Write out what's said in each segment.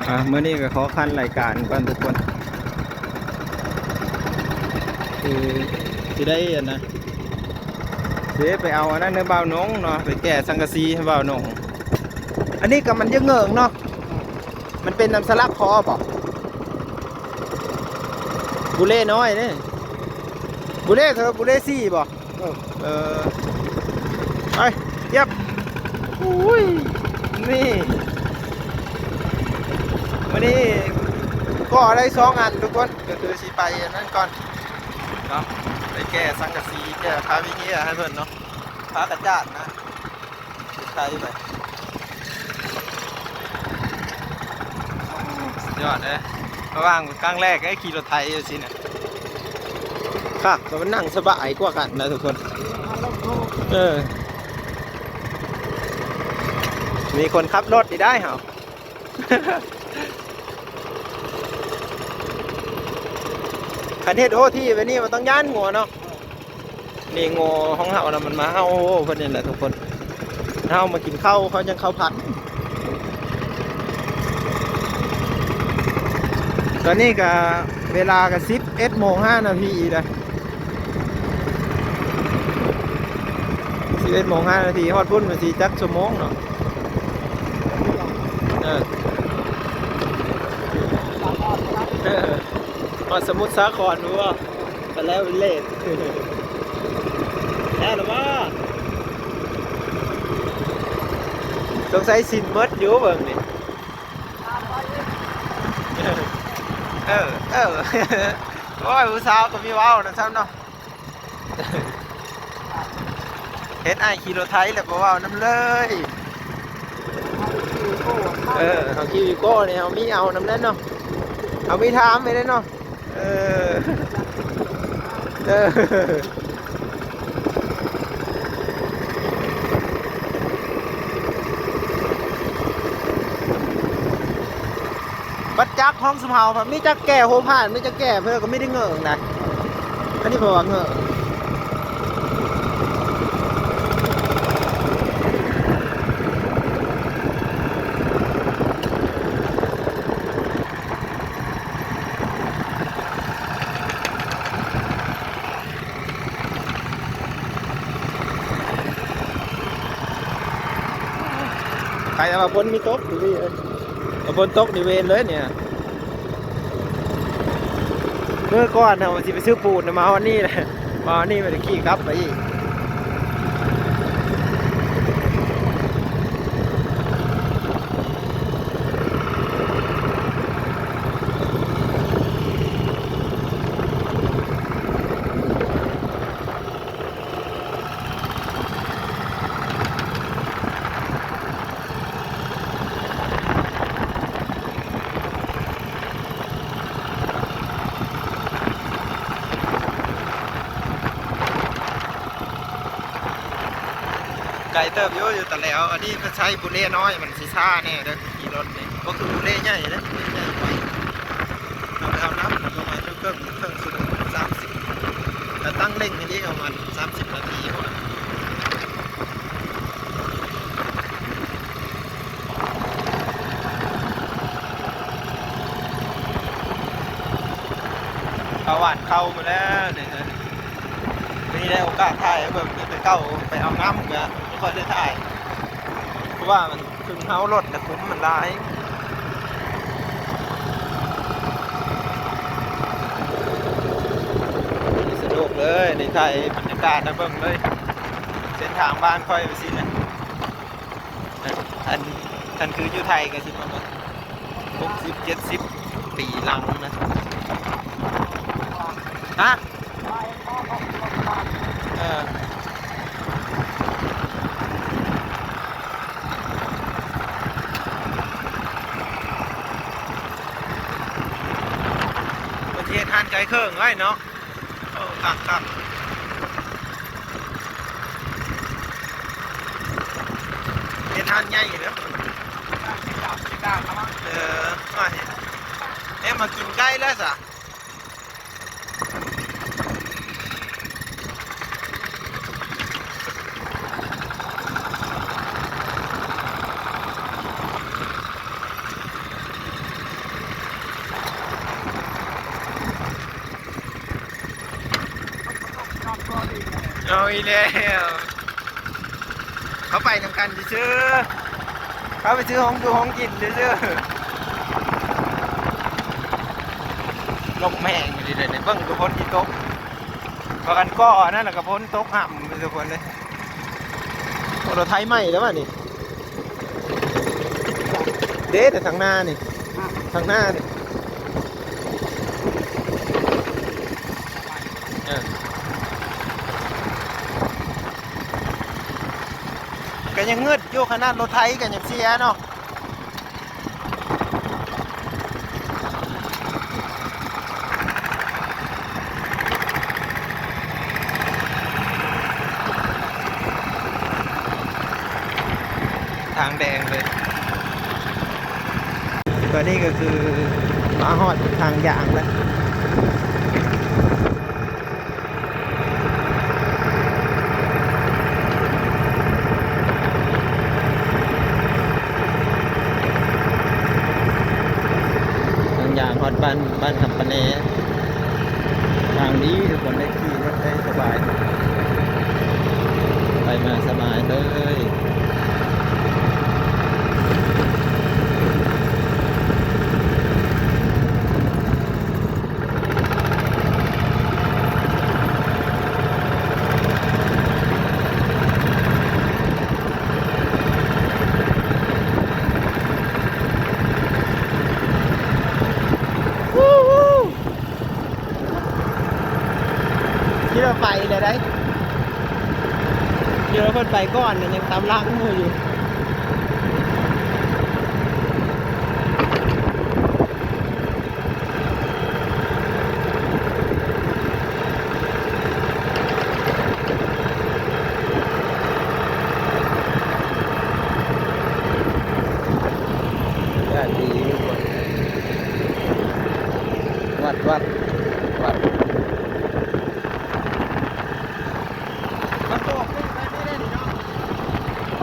ອ່າ ມື້ນີ້ກໍຂໍຄັນລາຍການກ່ອນທຸກຄົນ ຄືຊິໄດ້ອັນນະ ຊິໄດ້ໄປເອົາອັນນັ້ນໃຫ້ບ່າວໜົງເນາະ ໄປແກ່ສັງກະສີໃຫ້ບ່າວໜົງ. ອັນນີ້ກໍມັນຢາກເຫງີ້ງເນາະ ມັນເປັນນຳສະຫຼັກຄໍບໍ? ບູເລ່ນ້ອຍເດ້ ບູເລ່ເທີ ບູເລ່ສີ່ບໍ? ເອີ ເອີ ໄປ ຢຽບ ໂອ້ຍ ນີ້ ມື້ນີ້ກໍໄດ້ສອງອັນທຸກຄົນ ກໍຄືຊິໄປອັນນັ້ນກ່ອນເນາະ ໄປແກ່ສັງກະສີ ແກ່ຄາວິເນຍໃຫ້ເພິ່ນເນາະ ຝາກະຈາດນະ ໄທໄປ ສຸດຍອດເດ້. ລະຫວ່າງຄັ້ງແລກໄດ້ຂີ່ລົດໄຖຢູ່ຊີ້ນະ ຄັກ ກໍມັນນັ່ງສະບາຍກວ່າກັນນະທຸກຄົນ. ເອີ ມີຄົນຂັບລົດນີ້ໄດ້ເຮົາ ຄັນເຮັດໂອທີແບບນີ້ມັນຕ້ອງຢ້ານງົວເນາະ. ນີ້ງົວຂອງເຮົານະ ມັນມາເຫົ່າໂອ້ເພິ່ນນີ້ແຫຼະທຸກຄົນ. ເຮົາມາກິນເຂົ້າ ເຂົາຈັ່ງເຂົ້າຜັດ. ຕອນນີ້ກະເວລາກະສິບເອັດໂມງຫ້ານາທີແລ້ວ ສິບເອັດໂມງຫ້ານາທີ. ຮອດພຸ້ນມັນຊິຈັກຊົ່ວໂມງເນາະ. ເອີ ເອີ ຮອດສະໝຸດສາຄອນພຸ້ນບໍ? ໄປແລ້ວເວລດ ແລ້ວລະບໍ່? ສົງໄສສິ້ນໝົດຢູ່ເບິ່ງນີ້. ເອີ ເອີ ໂອ້ຍ ຜູ້ສາວກໍມີເວົ້ານຳຊ້ຳເນາະ. ເຫັນອ້າຍຂີ່ລົດໄຖແລ້ວບໍ່ເວົ້ານຳເລີຍ. ເອີ ເຮົາຂີ່ວີໂກ້ນີ້ ເຮົາມີເອົານຳແດ່ເນາະ ເຮົາມີຖາມໄປເດ້ເນາະ. ເອີ ເອີ ບັດຈັກຂອງຊຸມເຮົາ ມີຈັກແກ່ຫົວຜ່ານ ມີຈັກແກ່ເພິ່ນກໍມີແຕ່ເຫງີ້ງນະ. ອັນນີ້ເພິ່ນວ່າເຫງີ້ງ. ໃຜວ່າຝົນມີຕົກຢູ່ນີ້ ເອີຍ ຝົນຕົກນີ້ເວນເລີຍນີ້. ມື້ກ່ອນເຮົາຊິໄປຊື້ປູນ ມາຮອດນີ້ແຫຼະ ມາຮອດນີ້ໄປຂີ່ກັບໄປອີກ. ໄກເຕີບຢູ່ ຢູ່ຕະແຫຼວ. ອັນນີ້ເພິ່ນໃຊ້ບູເລ່ນ້ອຍ ມັນຊິຊ້າແດ່ເດີ ຂີ່ລົດນີ້ ບໍ່ຄືບູເລ່ໃຫຍ່ເດ້ ໃຫຍ່ໄວ. ເຮົາໄປເອົານ້ຳປະມານເຄິ່ງ ເຄິ່ງຊົ່ວໂມງ ສາມສິບ ແລ້ວຕັ້ງເລັ່ງໃຫ້ອີກປະມານສາມສິບນາທີພຸ້ນ. ເຂົາຫວ່ານເຂົ້າໝົດແລ້ວນີ້ ມື້ນີ້ໄດ້ໂອກາດຖ່າຍໃຫ້ເບິ່ງ ແຕ່ເກົ່າໄປເອົານ້ຳກໍບໍ່ຄ່ອຍໄດ້ຖ່າຍ ເພາະວ່າມັນ ເຖິງເຮົາລົດນະ ຂຸມມັນຫຼາຍ. ສະດວກເລີຍ ໄດ້ຖ່າຍບັນຍາກາດໃຫ້ເບິ່ງເລີຍ ເສັ້ນທາງບ້ານຂ້ອຍວ່າຊີ້ນະ. ຄັນ ຄັນຄືຢູ່ໄທກໍຊິປະມານຫົກສິບ ເຈັດສິບປີຫຼັງນະ. ຮະ? ເອີ ເພິ່ນຊິເຮັດຮ້ານຂາຍເຄື່ອງໄວ້ເນາະ. ໂອ້ ຄັກໆ ເຮັດຮ້ານໃຫຍ່ເດີ. ເອີ ມາເຮັດ ເອີ ມາກິນໄກ່ແລ້ວຊະ. ເ ເອົາອີກແລ້ວ ເຂົາໄປນຳກັນຊື່ໆ ເຂົາໄປຊື້ຂອງຢູ່ຂອງກິນຊື່ໆ. ລົມແຮງອີ່ຫຼີເດ້ ເບິ່ງທຸກຄົນ ຝົນຊິຕົກ ພາກັນກໍ່ອັນນັ້ນ ແລ້ວກໍຝົນຕົກຫ້ຳທຸກຄົນເດ້. ໂອ້ ລົດໄຖໃໝ່ແລ້ວບາດນີ້. ເດ້ ແຕ່ທາງໜ້ານີ້ ທາງໜ້ານີ້ ເອີ ກໍຍັງງຶດຢູ່ ຂະໜາດລົດໄຖກໍຍັງເສຍເນາະ. ທາງແດງເລີຍ. ຕອນນີ້ກໍຄືມາຮອດທາງຢາງແລ້ວ. ທາງຢາງຮອດບ້ານ ບ້ານຄຳປະແນ ທາງດີທຸກຄົນ ໄດ້ຂີ່ລົດໄດ້ສະບາຍ ໄປມາສະບາຍເລີຍ. ຄິດວ່າໄປແລ້ວໄດ໋ ຄິດວ່າເພິ່ນໄປກ່ອນນະ ຍັງຕາມຫຼັງໝູ່ຢູ່. ອາກາດດີທຸກຄົນ ວັດ ວັດ ວັດ. ມັນອອກເປັນແບບນີ້ເດ້ນີ້ເນາະ.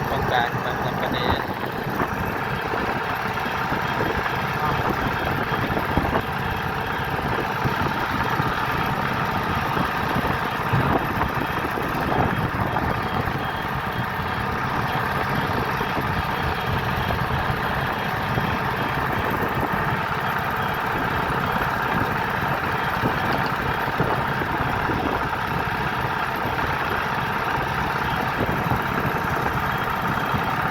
ໂຄງການບ້ານຄຳປະແນ. ໂ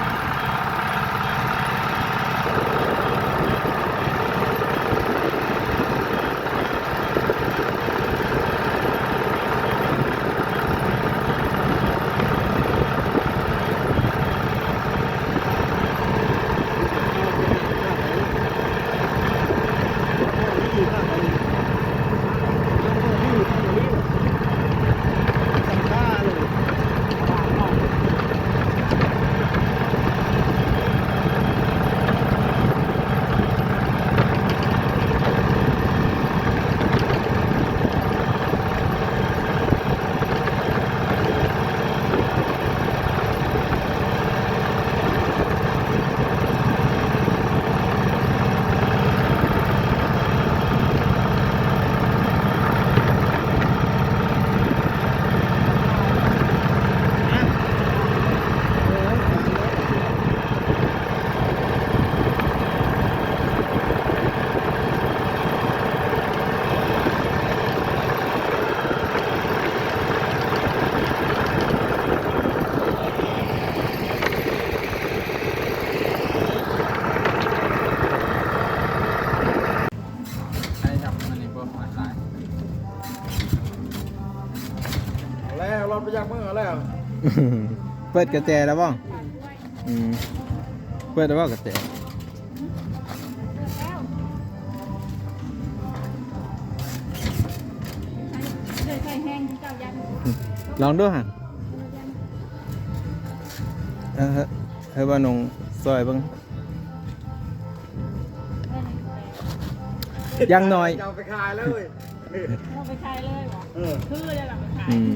ເປີດກະແຈແລ້ວບໍ່? ອືມ ເປີດແລ້ວບໍ່ກະແຈ? ລອງດູຫັ້ນ ເອີ ໃຫ້ວ່ານ້ອງຊ່ອຍເບິ່ງ. ຢ່າງໜ້ອຍ ຈະເອົາໄປຂາຍເລີຍ ເອົາໄປຂາຍເລີຍຫວາ? ເອີ ຄືໄດ້ລະໄປຂາຍ ອືມ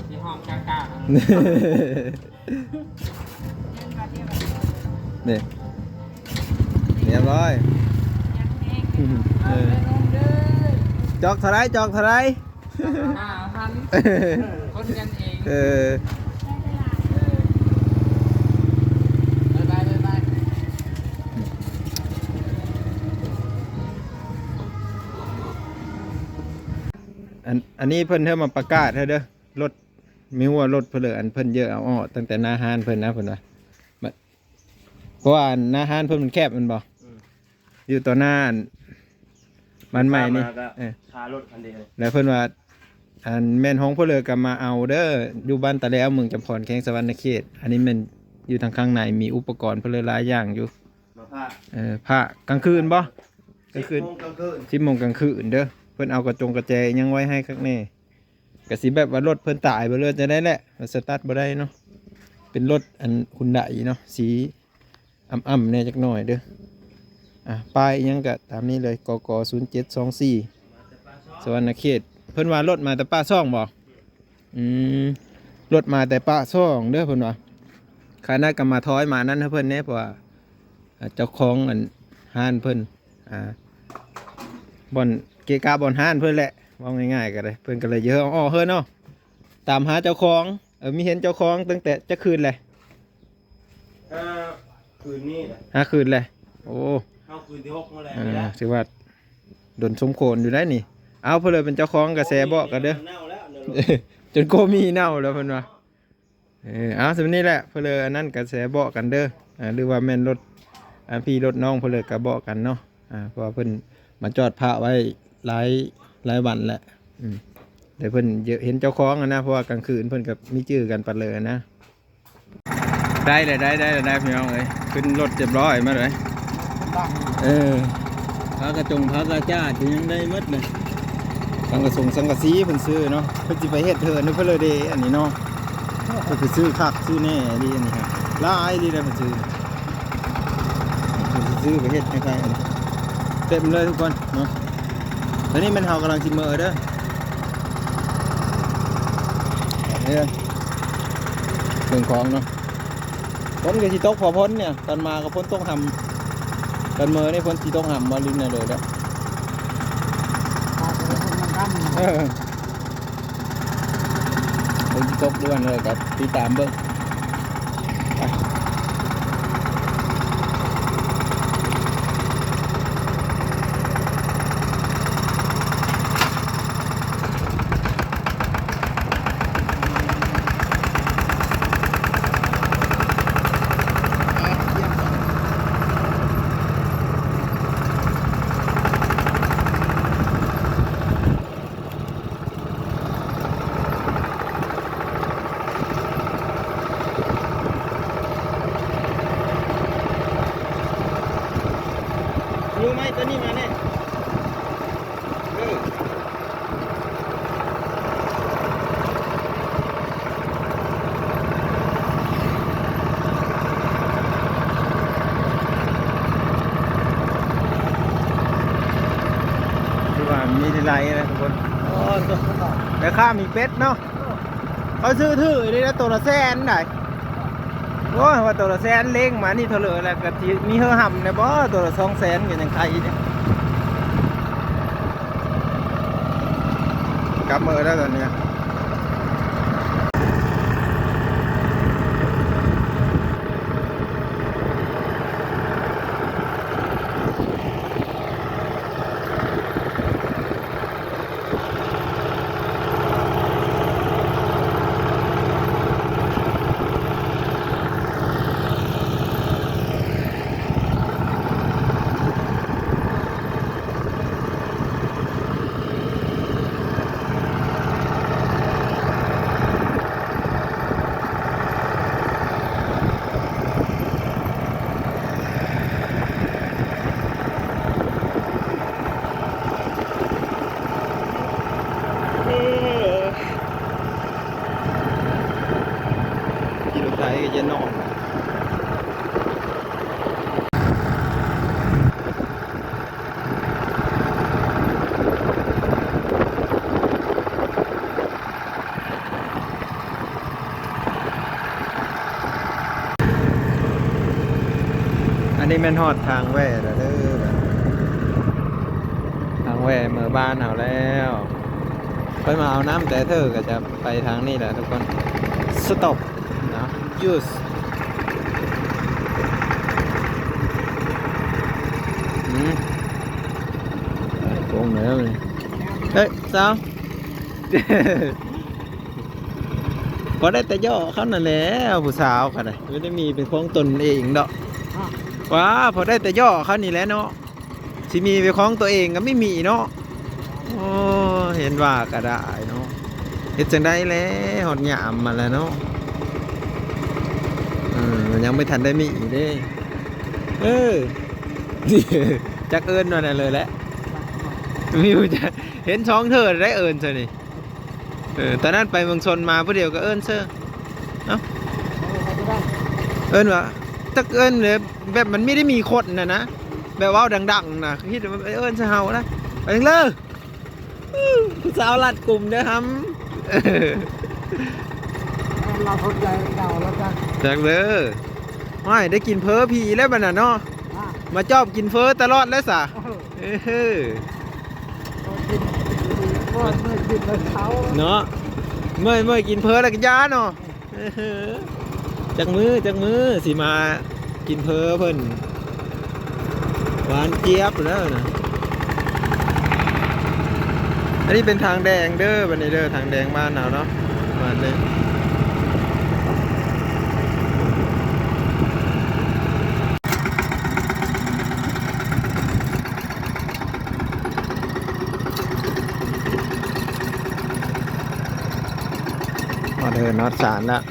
ທີ່ຫ້ອງກ້າໆ ນີ້ ຮຽບຮ້ອຍ ເອີ ຈອກເທົ່າໃດ? ຈອກເທົ່າໃດ? ຫ້າພັນ ຄົນກັນເອງ ເອີ ບາຍບາຍ ບາຍບາຍ. ອັນ ອັນນີ້ເພິ່ນເລີ່ມມາປະກາດໃຫ້ເດີ ລົດ ມີຫົວລົດເພິ່ນເລີຍ ອັນເພິ່ນເຢີເອົາອອກຕັ້ງແຕ່ໜ້າຮ້ານເພິ່ນນະ ເພິ່ນວ່າ ບັດ ເພາະວ່າໜ້າຮ້ານເພິ່ນມັນແຄບແມ່ນບໍ່? ອືມ ຢູ່ຕໍ່ໜ້າອັນ ບ້ານໃໝ່ນີ້ ເອີ ຄາລົດຄັນເດ ແລ້ວເພິ່ນວ່າ ອັນແມ່ນຂອງເພິ່ນເລີຍກະມາເອົາເດີ ຢູ່ບ້ານຕາແລວ ເມືອງຈຳພອນ ແຂວງສະຫວັນນະເຂດ. ອັນນີ້ແມ່ນຢູ່ທາງຂ້າງໃນ ມີອຸປະກອນເພິ່ນເລີຍຫຼາຍຢ່າງຢູ່ ມາພາ ເອີ ພາກາງຄືນບໍ່? ກາງຄືນ ສິບໂມງກາງຄືນ ສິບໂມງກາງຄືນເດີ ເພິ່ນເອົາກະຈົງກະແຈຫຍັງໄວ້ໃຫ້ຄັກແນ່. ກະຊິແບບວ່າລົດເພິ່ນຕາຍບໍ່ເລີຍຈັ່ງໃດແຫຼະ ມັນສະຕາດບໍ່ໄດ້ເນາະ. ເປັນລົດອັນຮຸນໄດເນາະ ສີອຳໆແດ່ຈັກໜ້ອຍເດີ. ອ່າ ປ້າຍອີ່ຫຍັງກະຕາມນີ້ເລີຍ ກກ ສູນເຈັດສອງສີ່ ສະຫວັນນະເຂດ. ເພິ່ນວ່າລົດມາແຕ່ປາກຊ່ອງບໍ່? ອືມ ລົດມາແຕ່ປາກຊ່ອງເດີ ເພິ່ນວ່າ. ຄັນນັ້ນກະມາຖອຍມານັ້ນໃຫ້ເພິ່ນແດ່ ເພາະວ່າ ອ່າ ເຈົ້າຂອງອັນຮ້ານເພິ່ນ ອ່າ ບ່ອນເກະກະບ່ອນຮ້ານເພິ່ນແຫຼະ ເວົ້າງ່າຍໆກະໄດ້ ເພິ່ນກະເລີຍເຢີເອົາອອກເຮີເນາະ. ຕາມຫາເຈົ້າຂອງ ເອີ ມີເຫັນເຈົ້າຂອງຕັ້ງແຕ່ຈັກຄືນແຫຼະ? ຫ້າຄືນນີ້ແຫຼະ ຫ້າຄືນແຫຼະ. ໂອ້ ເຮົາຄືນທີຫົກມາແລ້ວ ເອີ ຖືວ່າດົນສົມຄວນຢູ່ໄດ໋ນີ້. ເອົາ ເພິ່ນເລີຍເປັນເຈົ້າຂອງກະແຊເບາະກັນເດີ ຈົນໂກມີເນົ່າແລ້ວເພິ່ນວ່າ. ເອີ ເອົາ ສ່ຳນີ້ແຫຼະ ເພິ່ນເລີຍອັນນັ້ນກະແຊເບາະກັນເດີ ອ່າ ຫຼືວ່າແມ່ນລົດ ອ່າ ພີ່ລົດນ້ອງເພິ່ນເລີຍກະເບາະກັນເນາະ. ອ່າ ເພາະວ່າເພິ່ນມາຈອດພະໄວ້ຫຼາຍ ຫຼາຍວັນແລ້ວ ອືມ ແຕ່ເພິ່ນເຫັນເຈົ້າຂອງຫັ້ນນະ ເພາະວ່າກາງຄືນເພິ່ນກະມີຈື່ກັນປານເລີນະ. ໄດ້ແລ້ວ ໄດ້ ໄດ້ແລ້ວ ໄດ້ ພີ່ນ້ອງເອີຍ ຂຶ້ນລົດຮຽບຮ້ອຍມາເລີຍ. ເອີ ຜ້າກະຈົງຜ້າກະຈາດຫຍັງໄດ້ໝົດເລີຍ ສັງກະສົງສັງກະສີເພິ່ນຊື້ເນາະ ເພິ່ນຊິໄປເຮັດເຮືອນໃຫ້ເພິ່ນເລີຍເດ ອັນນີ້ເນາະ. ເພິ່ນໄປຊື້ຄັກຊື້ແນ່ອີ່ຫຼີ ອັນນີ້ຮະ ຫຼາຍອີ່ຫຼີເດ້ເພິ່ນຊື້ ເພິ່ນຊິຊື້ໄປເຮັດໃຫ້ໃຜ ອັນນີ້ເຕັມເລີຍທຸກຄົນເນາະ. ຕອນນີ້ແມ່ນເຮົາກຳລັງຊິເມືອເດີ ເອີ ເຄື່ອງຂອງເນາະ. ຝົນກະຊິຕົກພໍ້ຝົນນີ້ ຕອນມາກະຝົນຕົກຫຳ ຕອນເມືອນີ້ຝົນຊິຕົກຫຳບໍ່ ຫຼືແນວໃດແລ້ວ ເອີ ຝົນຊິຕົກດ້ວຍເລີຍ ກະຕິດຕາມເບິ່ງ. ຢູ່ໄໝ ໂຕນີ້ມາແນ່ ເອີ. ຄືວ່າມີຫຼາຍໆນະທຸກຄົນ ໂອ້ ແມ່ຄ້າມີເປັດເນາະ ເຂົາຊື້ຖືກອີ່ຫຼີນະ ໂຕລະແສນໃດ໋. ໂອ້ຍ ວ່າໂຕລະແສນ ເລັງມານີ້ເທົ່າເລີແລ້ວ ກະຊິມີເຮີຫຳແດ່ບໍ່ ໂຕລະສອງແສນກະຍັງໄຄເດ. ກັບເມືອແລ້ວຕອນນີ້. ອ່ ນີ້ແມ່ນຮອດທາງແວ່ແລ້ວເດີ ທາງແວ່ເມືອບ້ານເຮົາແລ້ວ. ຂ້ອຍມາເອົານ້ຳແຕ່ເທີ ກໍຈະໄປທາງນີ້ແຫຼະທຸກຄົນ. ສະຕັອບເນາະ ຢຸດ ອືມ ໂກງແລ້ວນີ້. ເອີຍ ສາວ ພໍໄດ້ແຕ່ເຍາະເຂົານັ້ນແຫຼະ ຜູ້ສາວກໍໄດ້ ບໍ່ໄດ້ມີເປັນຂອງຕົນເອງດອກ. ວ້າ ພໍໄດ້ແຕ່ເຍາະເຂົານີ້ແຫຼະເນາະ ຊິມີເປັນຂອງຕົວເອງກໍໄມ່ມີເນາະ. ໂອ້ ເຫັນວ່າກໍໄດ້ເນາະ ເຮັດຈັ່ງໃດແລະ ຮອດຍາມມາແລ້ວເນາະ. ເອີ ຍັງບໍ່ທັນໄດ້ມີເດ້ ເອີ ຈັກເອີ້ນວ່ານັ້ນເລີຍແຫຼະ ມີຜູ້ຈັກ ເຫັນສອງເທື່ອໄດ້ເອີ້ນຊະນີ້. ເອີ ຕອນນັ້ນໄປເມືອງຊົນມາຜູ້ດຽວກໍເອີ້ນເຊີ ເອົ້າ ເອີ້ນວ່າ ຈັກເອີ້ນແບບມັນມີໄດ້ມີຄົນນະນະ ແບບເວົ້າດັງໆນະ ຄິດວ່າເອີ້ນໃສ່ເຮົານະ ໄປເລີຍ. ຜູ້ສາວລັດກຸ່ມເດີຫຳ ລາວສົນໃຈເຈົ້າລະຈັກ ຈັກເດີ. ໂອ້ຍ ໄດ້ກິນເຝີຜີແລ້ວບັດນັ້ນເນາະ ມາຈອບກິນເຝີຕະຫຼອດແລ້ວສະ. ເອີ ເອີ ເມື່ອຍ ເມື່ອຍກິນເຝີເຂົາເນາະ ເມື່ອຍ ເມື່ອຍກິນເຝີແລ້ວກໍຢ່າເນາະ. ເອີ ຈັກມື້ ຈັກມື້ຊິມາກິນເຝີເພິ່ນ ຫວານຈຽບແລ້ວນະ. ອັນນີ້ເປັນທາງແດງເດີ ບັດນີ້ເດີ ທາງແດງບ້ານເຮົາເນາະ ປະມານນີ້. ຮອດເຮືອນຮອດຊານແລ້ວ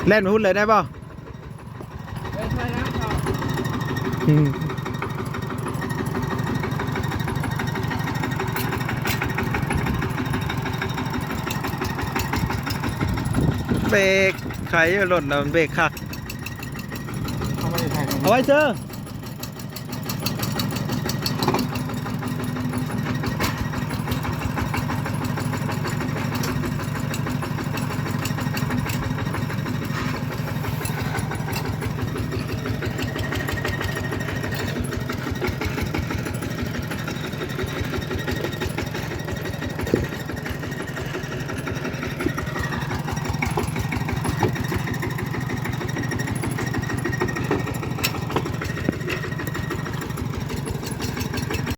ແລ່ນພຸ້ນເລີຍໄດ້ບໍ່? ອືມ ເບຣກ ໄຄລົດນະ ເບຣກຄັກ ເອົາໄວ້ໃສ ເອົາໄວ້ເຊີ.